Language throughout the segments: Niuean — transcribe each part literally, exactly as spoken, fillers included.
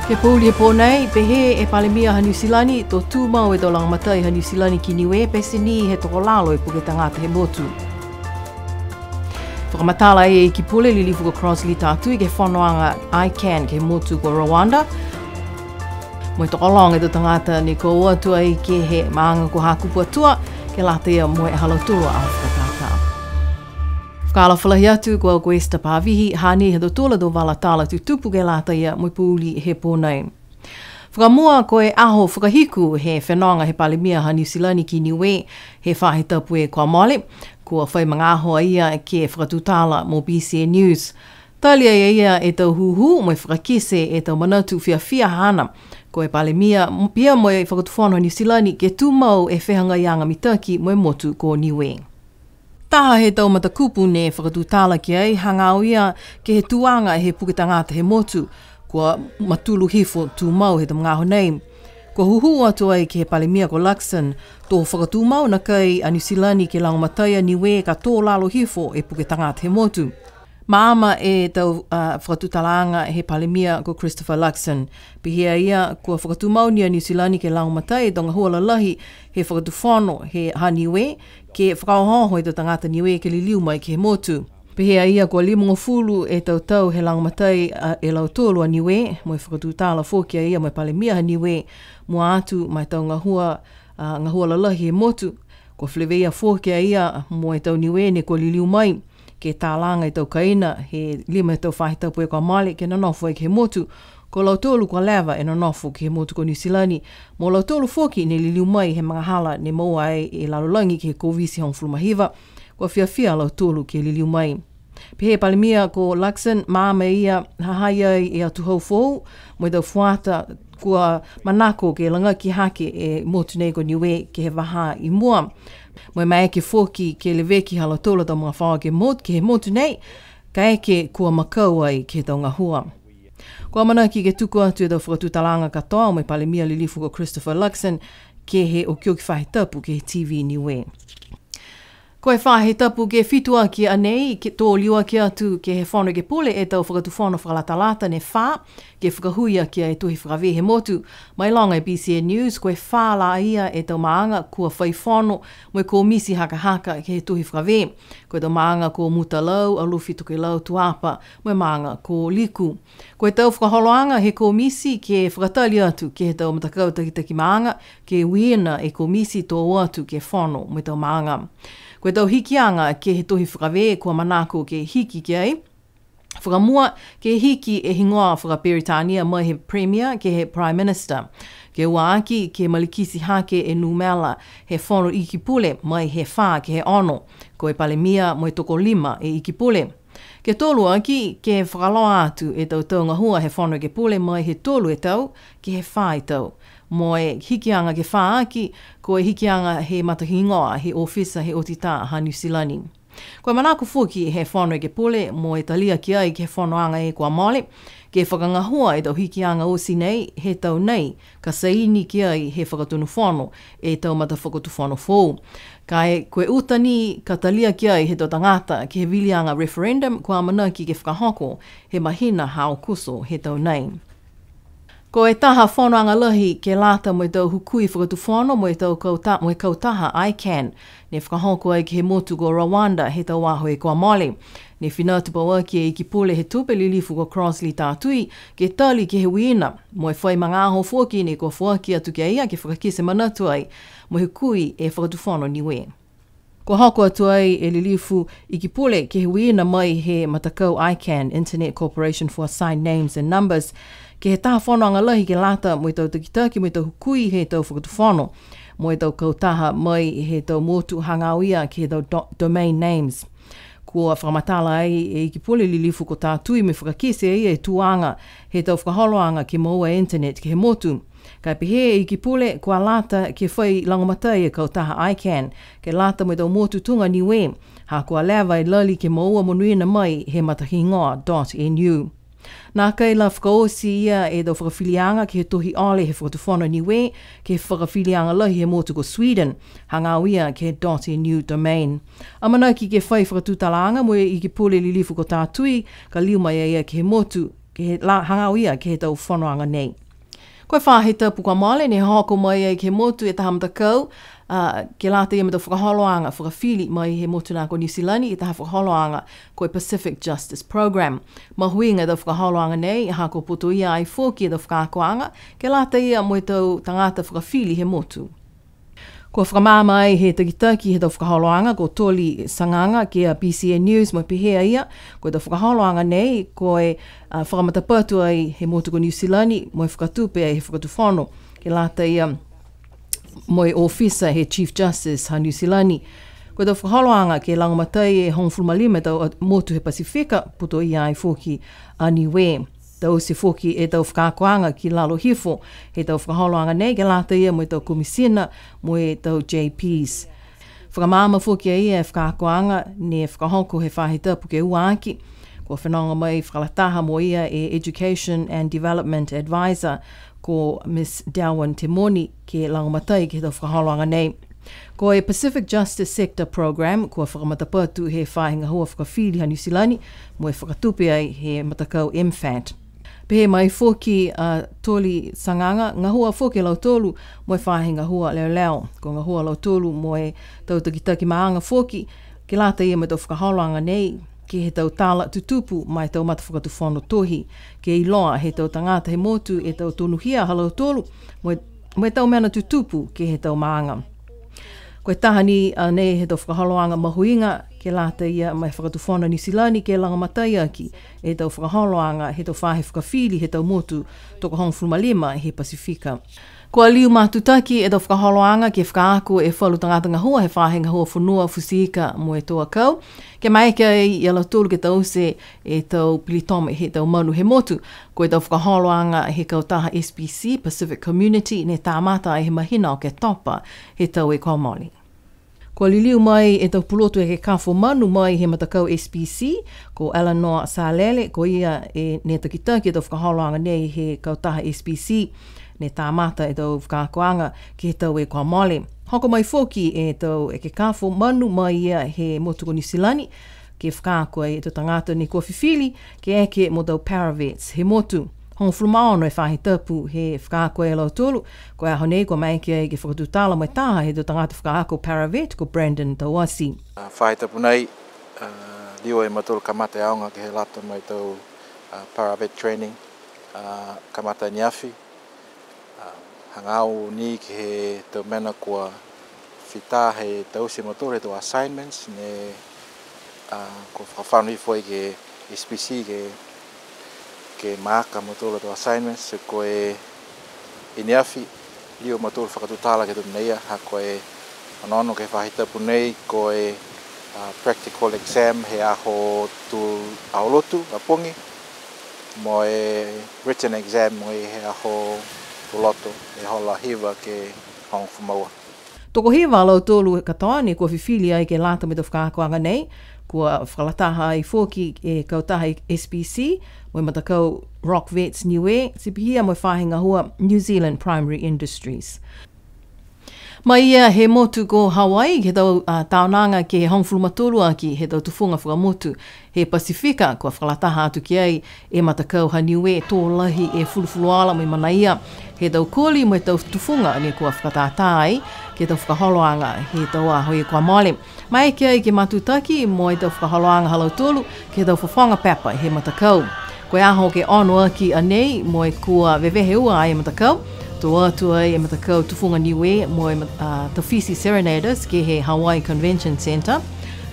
He pouli he pō nei, pehē e Palemia ha Niu Silani, to tumau e tau lagomatai ha Niu Silani ki Niue, pete ni he tokolalo e puke tagata he motu. Fakamatala e Ikipule Lilifu ko Crossley Tatui ke he fonoaga ICANN ke he motu ko Rwanda. Mo e tokologa e tau tagata ne kua o atu ai ke he maaga ko Hakupu Atua, ke lata ia mo e ha lautolu a fakatātā. Fakaalofa lahi atu, ko au ko Esther Pavihi, hanei ha tautolu a tau vala tala tutupu ke lata ia mo e pouli he pō nei. Fakamua, ko e aho fakahiku he fenoga he Palemia ha Niu Silani ki Niue he faahi tapu kua mole, kua fai magaaho a ia ke fakatutala mo BCN News. Tali ai a ia e tau hūhū mo e fakakite e tau manatu fiafia haana ko e Palemia, pihia mo e Fakatufono ha Niu Silani ke tumau e fehagaiaga mitaki mo e motu ko Niue. Taha he tau matakupu ne fakatutala ki ai, hagaao ia ke he tuaga he puke tagata he motu, kua matulu hifo tumau he tau magaaho nei. Kua hūhū atu ai ke he Palemia ko Luxon, to fakatumau nakai a Niu Silani ke lagomatai a Niue ka tō lalo hifo e puke tagata he motu. Maama e tau, a, fakatutalaaga he Palemia ko Christopher Luxon. Pehē a ia, kua fakatumau ni a Niu Silani ke lagomatai e tau gahua lalahi he fakatufono he ha Niue, ke fakaohooho e tau tagata Niue ke liliu mai ke he motu. Pehē a ia, kua limagofulu e tau tau he lagomatai, a, e lautolu a Niue, mo e fakatutala foki a ia mo e Palemia ha Niue, mua atu ma e tau gahua, a, gahua lalahi he motu. Kua feleveia foki a ia mo e tau Niue ne kua liliu mai, ke talaga e tau kaina he lima e tau faahi tapu kua mole ke nonofo ai ke he motu, ko lautolu kua leva e nonofo ke he motu ko Niu Silani, mo lautolu foki ne liliu mai he magahala ne moua ai e lalolagi ke he Koviti hogofulu ma hiva, kua fiafia a lautolu ke liliu mai. Pehē e Palemia ko Luxon, maama e ia ha ha i ai e atuhau foou, mo e tau fuata kua manako ke lagaki hake e motu nei ko Niue ke he vahā i mua. Mo e maeke foki ke leveki ha lautolu a tau magafaoa ke he motu, ke he motu nei, kaeke kua makau ai ke he tau gahua. Kua amanaki ke tuku atu e tau fakatutalaaga katoa mo e Palemia Lilifu ko Christopher Luxon ke he okioki faahi tapu ke he TV Niue. Ko e faahi tapu ke fitu aki a nei, ke to liuaki atu ke he Fono Ekepule e tau fakatufono fakalatalata ne fā, ke fakahui aki ai e tohi fakavē he motu. Mailoga e BCN News, ko e fā la ia e tau maaga kua fai fono mo e komiti hakahaka ke he tohi fakavē. Ko e tau maaga ko Mutalau, Alofi Tokelau, Tuapa, mo e maaga ko Liku. Ko e tau fakaholoaga he komiti ke fakatali atu ke he tau matakau takitaki maaga, ke uiina e komiti to o atu ke fono mo e tau maaga. Ko e tau hikiaga ke he tohi fakavē kua manako ke hiki ki ai. Fakamua, ke hiki e higoa fakaperitania mai he Premier ke he Prime Minister. Ke ua aki, ke malikiti hake e numela he Fono Ikipule mai he fā ke he ono. Ko e Palemia mo e tokolima e Ikipule. Ke tolu aki, ke fakaloa atu e tau tau gahua he Fono Ekepule mai he tolu e tau ke he fā e tau. Mo e hikiaga ke fā aki, ko e hikiaga he matahigoa he ofisa he otitā ha Niu Silani. Ko e manako foki he Fono Ekepule mo e talia ki ai ke he fonoaga e kua mole, ke fakagahua e tau hikiaga oti nei he tau nei, ka saini ki ai he Fakatonu Fono e tau matafakatufono foou. Ka e, ko e uta ni ka talia ki ai he tau tagata ke he viliaga referendum kua amanaki ke fakahoko he mahina ha Aokuso he tau nei. Ko e taha fonoaga lahi ke lata mo e tau hukui fakatufono mo e tau kauta-, mo e kautaha ICANN, ne fakahoko ai ke he motu ko Rwanda he tau aho e kua mole. Ne finatu pauaki e Ikipule he Tupe Lilifu ko Crossley Tatui ke tali ke he uiina, mo e fai magaaho foki ne kua foaki atu ki a ia ke fakakite manatu ai mo e hukui e Fakatufono Niue. Kua hoko atu ai e Lilifu Ikipule ke he uiina mai he matakau ICANN, Internet Corporation for Assigned Names and Numbers, ke he taha fonoaga lahi ke lata mo e tau takitaki mo e tau hukui he tau fakatufono mo e tau kautaha mai he tau motu hagaao ia ke he tau do-, domain names. Kua fakamatala ai e Ikipule Lilifu ko Tatui mo e fakakite e ia e tuaga he tau fakaholoaga ke moua e internet ke he motu. Ka e pehē e Ikipule, kua lata ke fai lagomatai e kautaha ICANN ke lata mo e tau motu tuga Niue, ha kua leva e lali ke moua monuina mai he matahigoa dot N U. Nākai la fakaoti ia e tau fakafiliaga ke he tohi ole he Fakatufono Niue, ke he fakafiliaga lahi he motu ko Sweden, hagaao ia ke he dot N U domain. Amanaki ke fai fakatutalaaga mo e Ikipule Lilifu ko Tatui, ka liu mai a ia ke he motu, he la hagaao ia ke he tau fonoaga nei. Ko e faahi tapu kua mole ne hoko mai ai ke he motu e taha matakau, a, ke lata ia mo e tau fakaholoaga fakafili mai he motu na ko Niu Silani, e taha fakaholoaga ko e Pacific Justice Program. Mahuiga e tau fakaholoaga nei, ha kua putoia ai foki e tau fakaakoaga, ke lata ia mo e tau tagata fakafili he motu. Kua fakamaama ai he takitaki he tau fakaholoaga ko Toli Sagaga ke he B C N News mo e pehē a ia, ko e tau fakaholoaga nei, ko e, a, fakamatapatu ai he motu ko Niu Silani, mo e fakatupe ai he fakatufono, ke lata ia mo e ofisa he Chief Justice ha Niu Silani. Ko e tau fakaholoaga ke lagomatai e hogofulu ma lima e tau, a, motu he Pasifika, putoia ai foki a Niue. Taute foki e tau fakaakoaga ki lalo hifo he tau fakaholoaga nei, ke lata ia mo e tau komisina mo e tau J Ps. Fakamaama foki a ia e fakaakoaga ne fakahoko he faahi tapu ke ua aki. Kua fenoga mai fakalataha mo ia e Education and Development Advisor ko Miss Darwin Temoni ke lagomatai ke he tau fakaholoaga nei. Ko e Pacific Justice Sector Program, kua fakamatapatu he faahi gahua fakafili ha Niu Silani, mo e fakatupe ai he matakau M FAT. Pehē mai foki a Toli Sagaga, gahua foki a lautolu mo e faahi gahua leoleo. Kua gahua a lautolu mo e tau takitaki maaga foki, ke lata ia mo e tau fakaholoaga nei, ke he tau tala tutupu ma e tau matafakatufono tohi. Ke iloa he tau tagata he motu e tau tonuhia ha lautolu, mo e, mo e tau mena tutupu ke he tau maaga. Ko e taha ni a nei he tau fakaholoaga mahuiga, ke lata ia ma e Fakatufono Niu Silani ke lagomatai aki e tau fakaholoaga he tau faahi fakafili he tau motu tokohogofulu ma lima he Pasifika. Kua liu matutaki e tau fakaholoaga ke fakaako e falu tagata gahua he faahi gahua fonua, futi ika mo e tō akau, ke maeke ai ia lautolu ke taute e tau pilitome he tau manu he motu. Ko e tau fakaholoaga he kautaha S P C, Pacific Community, ne kamata ai he mahina Oketopa he tau kua mole. Kua liliu mai e tau pulotu ekekafo manu mai he matakau S P C, ko Eleanor Salele, ko ia e ne takitaki e tau fakaholoaga nei he kautaha S P C, ne kamata e tau fakaakoaga ke he tau kua mole. Hoko mai foki e tau ekekafo manu mai ia he motu ko Niu Silani, ke fakaako e tau tagata ne kua fifili ke eke mo tau paravets he motu. Hogofulu ma ono e faahi tapu he fakaako e lautolu, ko e aho nei kua maeke ai ke fakatutala mo e taha he tau tagata fakaako paravet ko Brandon Tauasi. A, faahi tapu nei, a, liu e mautolu kamata e aoga ke he lata mo e tau, a, paravet training, a, kamata i ne afi. A, hagaao ni ke he tau mena kua fita he taute e mautolu he tau assignments ne, a, kua fakafano hifo ai ke S P C ke, ke maaka e mautolu tau assignments, ko e i ne afi, liu e mautolu fakatutala ke he tau mena ia, ha ko e onoono ke he faahi tapu nei, ko e, a, practical exam he aho tu, aho lotu, a pogi, mo e written exam mo e he aho Tuloto, e hola hiva ke hogofulu ma ua. Tokohiva a lautolu katoa ne kua fifili ai ke lata mo e tau fakaakoaga nei, kua fakalataha ai foki e kautaha S P C, mo e matakau Rock Vets Niue, ti pihia mo e faahi gahua New Zealand Primary Industries. Mai ia he motu ko Hawaii, ke he tau, a, taonaga ke hogofulu ma tolu aki he tau tufuga fakamotu he Pasifika, kua fakalataha atu ki ai e matakau ha Niue, to lahi e fulufuluola mo e manaia he tau koli mo e tau tufuga ne kua fakatātā ai ke he tau fakaholoaga he tau aho kua mole. Maeke ai ke matutaki mo e tau fakaholoaga ha lautolu ke he tau fofoga pepa he matakau. Ko e aho ke ono aki a nei mo e kua vevehe ua ai e matakau. To o atu ai e matakau Tufuga Niue mo e ma-, a, Tafiti Serenaders ke he Hawaii Convention Centre.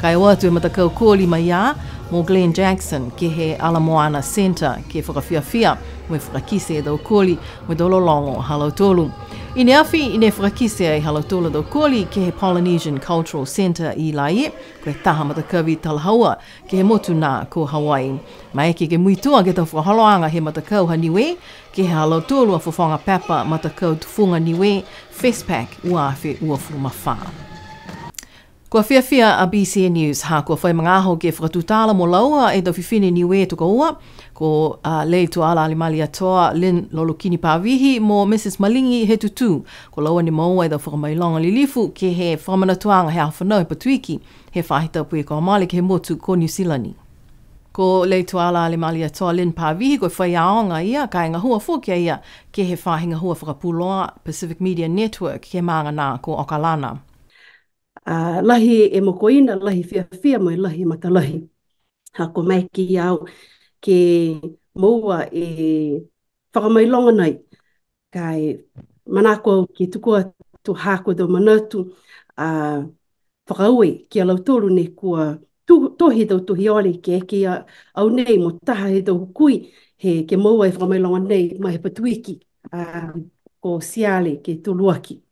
Ka e o atu e matakau koli mai ia mo Glenn Jackson ke he Ala Moana Centre ke fakafiafia mo e fakakite e tau koli mo e tau lologo ha lautolu. I ne afi, ne fakakite ai ha lautolu a tau koli ke he Polynesian Cultural Centre i Laie, ko e taha matakavi talahaua ke he motu na ko Hawaii. Maeke ke muitua ke he tau fakaholoaga he matakau ha Niue, ke he ha lautolu a fofoga pepa matakau Tufuga Niue, FestPac ua afe uafulu ma fā. Kua fiafia a B C N News, ha kua fai magaaho ke fakatutala mo laua e tau fifine Niue tokoua, ko, a, Leituala Alimalietoa Lynn Lolokini Pavihi mo Mrs Maligi Hetutū, ko laua ne moua e tau fakamailoga lilifu ke he fakamanatuaga he aho fanau he Patuiki, he faahi tapu kua mole ke he motu ko Niu Silani. Ko Leituala Alemalietoa Lynn Pavihi, ko e faiaoga ia, ka e gahua foki a ia ke he faahi gahua fakapuloa Pacific Media Network, ke he maaga na ko Okalana. A, lahi e mokoina, lahi fiafia mo e lahi matalahi. Ha kua maeke ia au ke moua e fakamailoga nei. Ka e manako au ke tuku atu haaku a tau manatu, a, fakaaue ki a lautolu ne kua tu-, tohi tau tohi ole ke eke a au nei mo taha he tau hukui he ke moua e fakamailoga nei mai he Patuiki, a, ko Siale ke Tuluaki.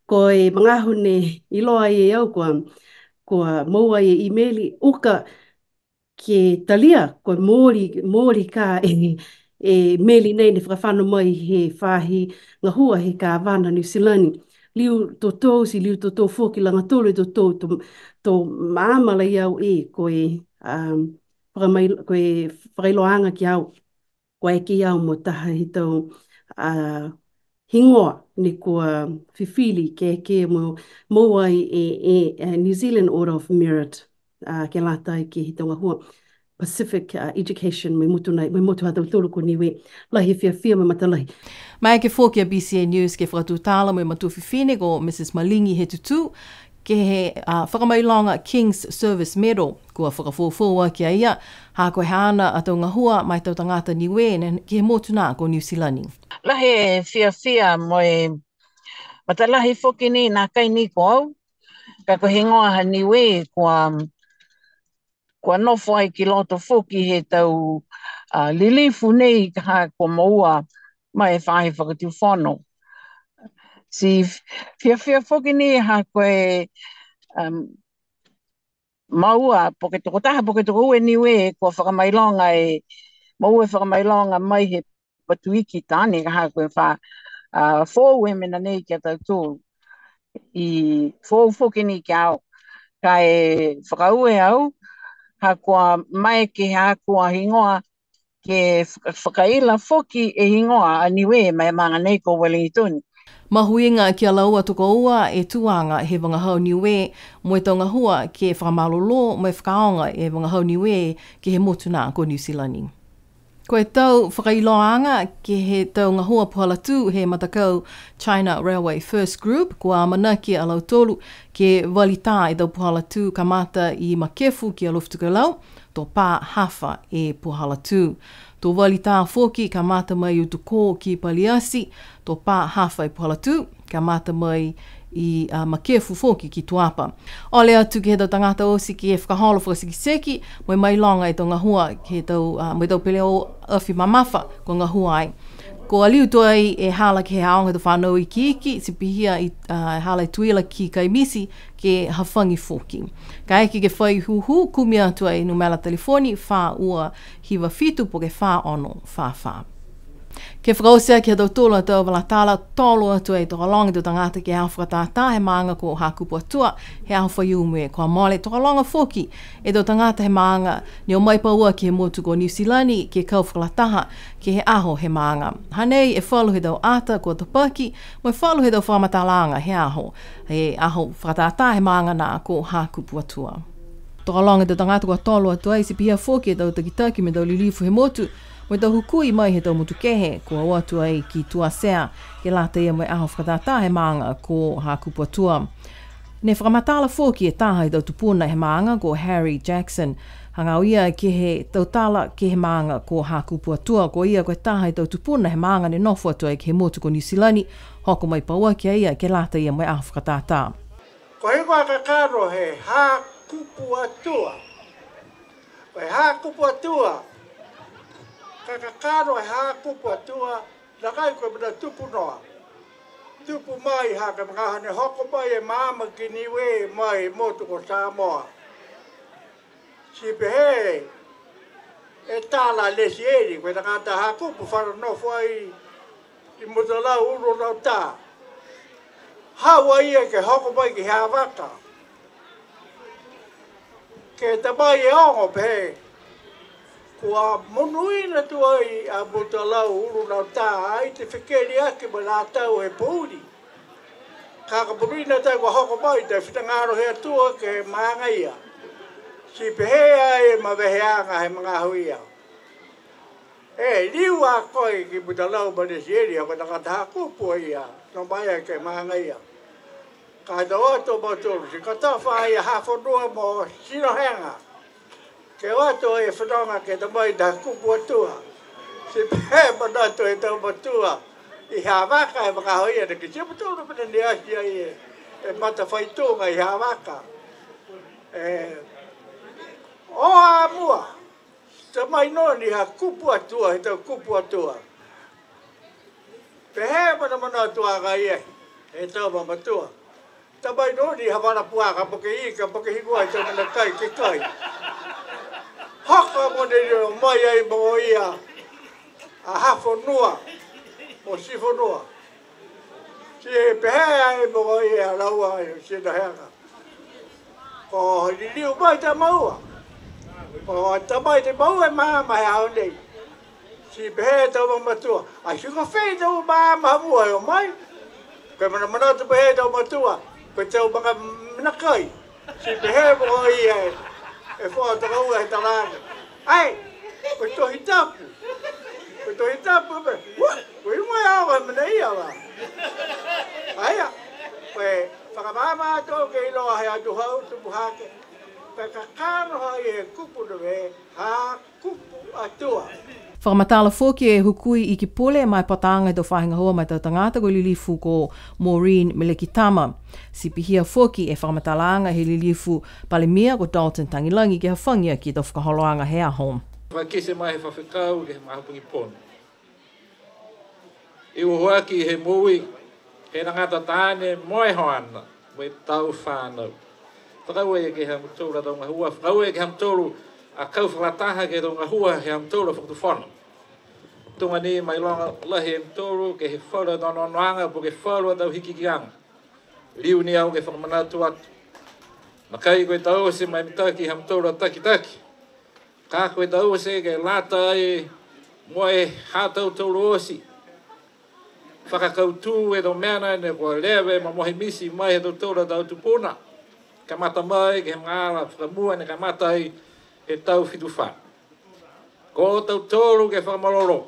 Ko e magaaho ne iloa ai e au kua, kua moua e imeli, uka ke talia, kua mooli, mooli ka e, e meli nei ne fakafano mai he faahi gahua he Kavana Niu Silani. Liu totou, ti liu totou foki lagatolu e totou to, to maama la i au e, ko e, um, fakamai-, ko e fakailoaaga ki a au. Kua eke au mo taha he tau, a, higoa ne kua fifili ke eke mo, moua ai e, e, e New Zealand Order of Merit, a, ke lata ai ke he tau gahua Pacific, a, Education, mo e motu nei, mo e motu ha tautolu ko Niue, lahi e fiafia mo e matalahi. Maeke foki a B C N News ke fakatutala mo e matua fifine ko Mrs Maligi Hetutu, ke he, a, fakamailoga King's Service Medal, kua fakafoufou aki a ia, ha ko e haana a tau gahua ma e tau tagata Niue ne, ke he motu na ko Niu Silani. Lahi e fiafia mo e matalahi foki ni nākai ni ko au, ka ko e higoa ha Niue kua, kua nofo ai ki loto foki he tau, a, lilifu nei ka ha kua moua mai he faahi fakatufono. Ti f-, fiafia foki ni ha ko e, um, moua, po ke tokotaha, po ke tokoua e Niue, kua fakamailoga e, moua e fakamailoga mai he Patuiki taane, ka ha ko e fa, a, foou e mena nei ki a tautolu. I foou foki ni ki a au. Ka e fakaaue au, ha kua maeke haaku a higoa, ke faka-, fakaila foki e higoa a Niue ma e maaga nei ko Wellington. Mahuiga ki a laua tokoua e tuaga he vagahau Niue mo e tau gahua ke fakamalolō mo e fakaaoga e vagahau Niue ke he motu na ko Niu Silani. Ko e tau fakailoaaga ke he tau gahua puhala tū he matakau China Railway First Group, kua amanaki a lautolu ke vali tā e tau puhala tū kamata i Makefu ki Alofi Tokelau, to pā hafa e puhala tū. To vali tā foki kamata mai Utukō ki Paliati, to pā hafa e puhala tū, kamata mai i, a, Makefu foki ki Tuapa. Ole atu ke he tau tagata oti ke fakaholo fakatekiteki, mo e mailoga e tau gahua, ke he tau, a, mo e tau peleō afi mamafa, kua gahua ai. Kua liu tuai e hala ke he aoga he tau fānau ikiiki, ti pihia i, a, hala e Tuila ki Kaimiti, ke hafagi foki. Kaeke ke fai hūhū, kumi atu ai numela telefoni, fā ua hiva fitu po ke fā ono fā fā. Ke fakaoti aki ha tautolu a tau vala tala, tolo atu ai tokologa e tau tagata ke he aho fakatātā he maaga ko Hakupu Atua, he aho Faiumu kua mole, tokologa foki e tau tagata he maaga, ne o mai pauaki he motu ko Niu Silani, ke kau fakalataha ke he aho he maaga. Hanei e falu he tau ata kua tapaki, mo e falu he tau fakamatalaaga he aho, he aho fakatātā he maaga na ko Hakupu Atua. Tokologa e tau tagata kua tolo atu ai, ti pihia foki e tau takitaki mo e tau lilifu he motu, mo e tau hukui mai he tau motu kehe, kua o atu ai ki Tuasea, ke lata ia mo e aho fakatātā he maaga ko Hakupu Atua. Ne fakamatala foki e taha he tau tupuna he maaga ko Harry Jackson, hagaao ia ke he tau tala ke he maaga ko Hakupu Atua, ko ia ko e taha he tau tupuna he maaga ne nofo atu ai ke he motu ko Niu Silani, hoko mai pauaki a ia ke lata ia mo e aho fakatātā. Ko e higoa kakano he Hakupu Atua. Ko e Hakupu Atua. Ka kakano he Hakupu Atua, nākai ko e mena tupu noa. Tupu mai ha ko e magaaho ne hoko mai e maama ki Niue mai motu ko Samoa. Ti pehē e tala Lesieli, ko e tagata Hakupu fano nofo ai i Mutalau Ululauta. Haau a ia ke hoko mai ki Havaka. Ke ta mai e ogo pehē, kua monuina tuai a Mutalau Ululauta, ai te fekeli aki mo e latau he pouli. Ka ka monuina tuai kua hoko mai, ta finagalo he Atua ke he maaga ia. Ti pehē ai e maveheaga he magaaho ia. E liu a koe ki Putalau ma Lesieli, ha ko e tagata Hakupu a ia, nō mai a ke maaga ia. Ka e tau atu a mautolu, ti katofa ai a Hafonua mo Sinohega. Ke o atu e fenoga ke tamai ta Hakupu Atua. Ti pehē manatu e tau matua i Havaka e magaaho ia, ne kitia mautolu pene ne ati ai e, e matafaituga i Havaka. E, o a mua, tamai nō ni ha kupu Atua, he tau kupu Atua. Pehē manamanatuaga ia, he tau mamatua. Tamai nō ni ha vala puaka, po ke ika, po ke higoa, he tau mena kai, ke kai. Hoko mo ne o mai ai mo ia, a Hafonua, mo Sifonua. Ti pehē ai mo ia, laua, Sinohega. Ko liliu mai ta maua. Ko tamai te maua e maama he aho nei. Ti pehē tau mamatua. Ai, ti ko fē tau maama ha mua e o mai. Ko e manamanatu pehē tau matua. Ko e tau maka mena kai. Ti pehē mo ia e. E fua takaua he talaga. Ai, ko e Tohi Tapu. Ko e Tohi Tapu pe. Ua, ko e ua e aoga mena ia la. Aia, ko e fakamaama atu ke iloa he atuhau tupu hake. Ko e kakano ha ia he kupu nove, ha kupu Atua. Fakamatala foki e Hukui Ikipule ma e pataaga he tau faahi gahua ma e tau tagata ko e lilifu ko Maureen Melekitama. Ti pihia foki e fakamatalaaga he lilifu Palemia ko Dalton Tagelagi ke hafagi aki e tau fakaholoaga he aho. Fakakite mai he fafekau ke he magaaho pogipogi. I uho aki he moui, he tagata taane mo e hoana, mo e tau fanau. Fakaaue ke he ha mutolu a tau gahua, fakaaue ke he ha mutolu a kau fakalataha ke he tau gahua he ha mutolu a fakatufono. Tuga ni mailoga lahi e mutolu ke he falu a tau onoonoaga, po ke falu a tau hikihikiaga. Liu ni au ke fakamanatu atu. Nakai ko e taute ma e mitaki ha mutolu a takitaki. Ka ko e taute ke lata ai mo e ha tautolu oti. Fakakautū e tau mena ne kua leva e mamohe miti mai he tautolu a tau tupuna. Kamata mai ke he magaala fakamua ne kamata ai he tau fitu fā. Ko tautolu ke fakamalolō.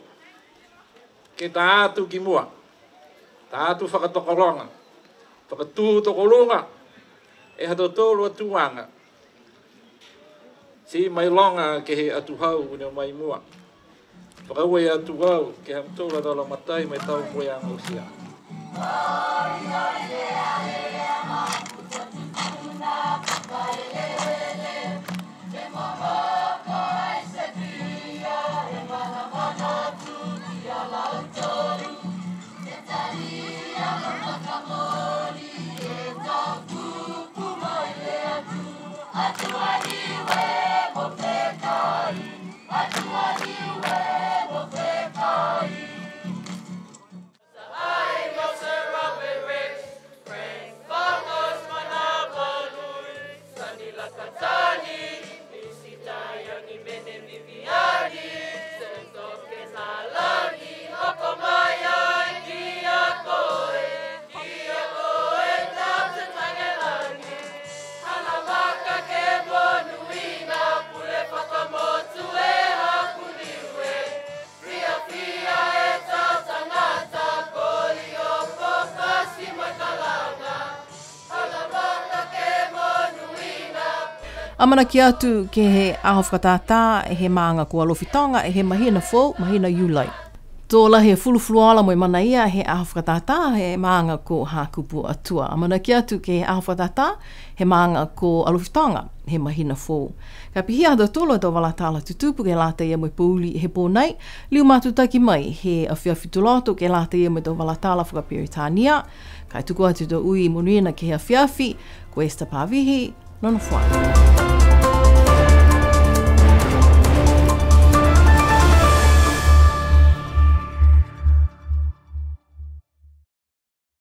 Ke ta atu ki mua, ta atu fakatokologa, fakatū tokoluga, e ha tautolu a tuaga. Ti mailoga ke he atuhau ne o mai mua. Fakaaue atu au ke he ha mutolu a tau lagomatai mo e tau pueaga utia. Amanaki atu ke he aho fakatātā he maaga ko Alofi Toga he mahina foou, mahina Iulai. To lahi e fulufuluola mo e manaia he aho fakatātā he maaga ko Hakupu Atua. Amanaki atu ke he aho fakatātā he maaga ko Alofi Toga he mahina foou. Ka pihia ha tautolu a tau vala tala tutupu ke lata ia mo e pouli he pō nei, liu matutaki mai he afiafi Tuloto ke lata ia mo e tau vala tala fakaperitania. Ka e tuku atu e tau ui monuina ke he afiafi, ko Esther Pavihi, nonofo ā.